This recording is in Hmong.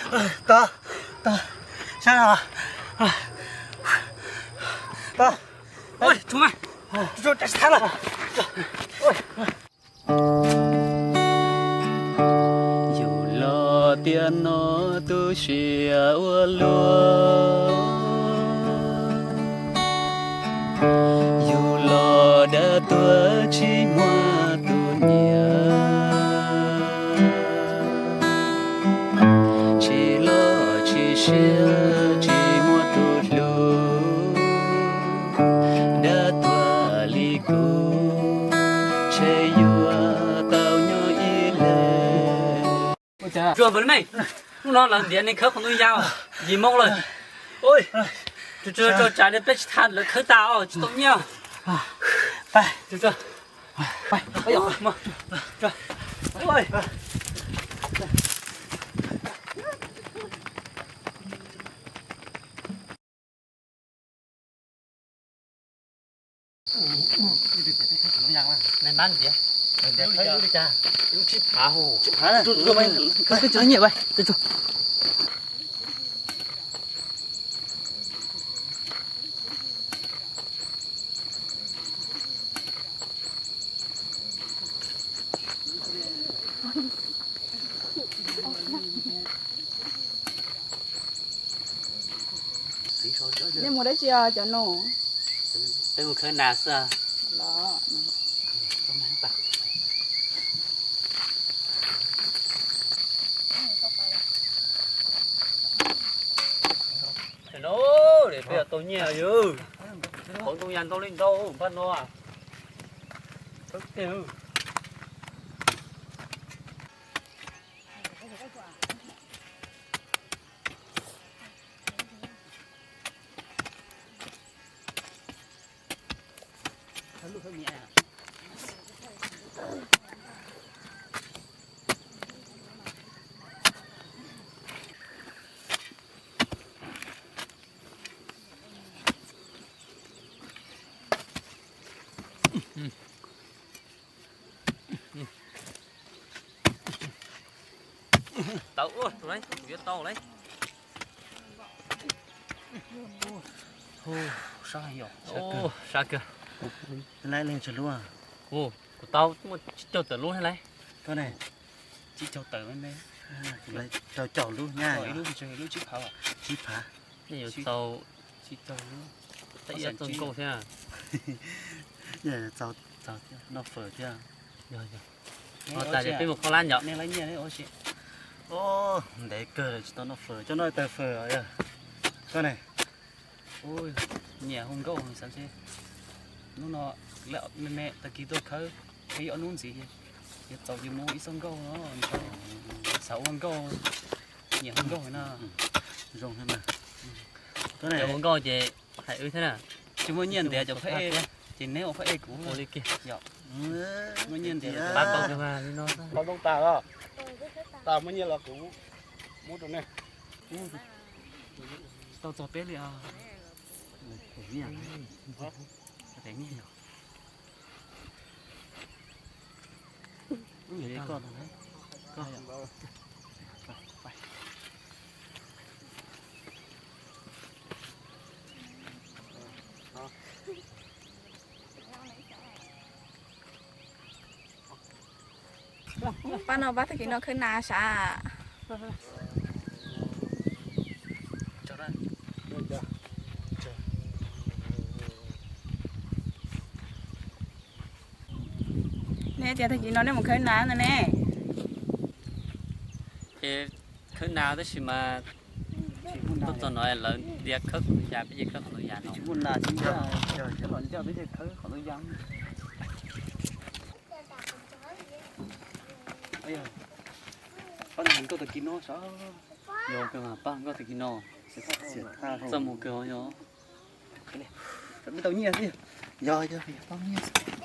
Tau, tau, sab no. Tau. Oj, tsuag mas, tsuag tsuag, tsis thab lawm. Yus los tiam no tu siab ua luaj, yus los dab tuag tsis muaj tus nyiam, tsis loj tsis siab tsis muaj tus hlub, dab tuag li kuv ntshe yuav tau nyob ib leeg. Tsuag npawg me, hnub no lawv ntiav neeg khawb qhov ntoo yas, yim moo lawm. Tsuag tsuag, tso tsam li peb tsis tham lawv khawb tas os, tsis tau nyiaj. Tsuag tsuag. Nej mus dab tsi os cov nus? Peb mus khawb nas xwb. Peb tau nyiaj yus, qhov ntoo yas ntau li ntau npaj no. Tau ua tus lauj, kuv yuav tau lauj. Sab kawg. Kuv tau muaj tsib caug tawm lub thiab lauj. Koj ne? Tsib caug tawm me me. Tau caum lub nyab, ib lub tsib phav. Tsib phav. Nej yuav tau tsib caug lub, ib txoj nkauj thiab. Txaus thiab, noj fawm thiab. Yog yog. Ua tas ces peb mus khaub hlab nyob. Ntev kawg lawm tsis tau noj fawm, coj noj tawg fawm yog. Koj ne? Nyiam hu nkauj xav ntshe hnub no me me tag kis tuaj khawb, khawb ib ob hnub ntxiv ces yuav txaus ces mus ua ib txoj nkauj no, xav ua nkauj, nyiam hu nkauj no. Zoo thiab na. Ua nkauj ces hais wb thiab na. Tsis muaj nyiaj ntiav cov phab ej, ces neb ua phab ej kuv ua li kiag. Muaj nyiaj ntiav pab tau li no. Tau tau tas los, tas muaj nyiaj los kuv muab rau nej. Tau txog peb li os. Pab no pab tag kis no khawb nas sav. Nej tias tag kis no nej mus khawb nas ntag ne. Ces khawb nas tab sis mas tuaj txog no lawv ntiav khawb qhov ntoo yas, peb ces khawb qhov ntoo yas no. Pab nkauj tag kis no sav. Yog kawg mas pab nkauj tag kis no. Txaj muag kawg yog. Peb tau nyiaj xwb. Yog yog yog tau nyiaj xwb.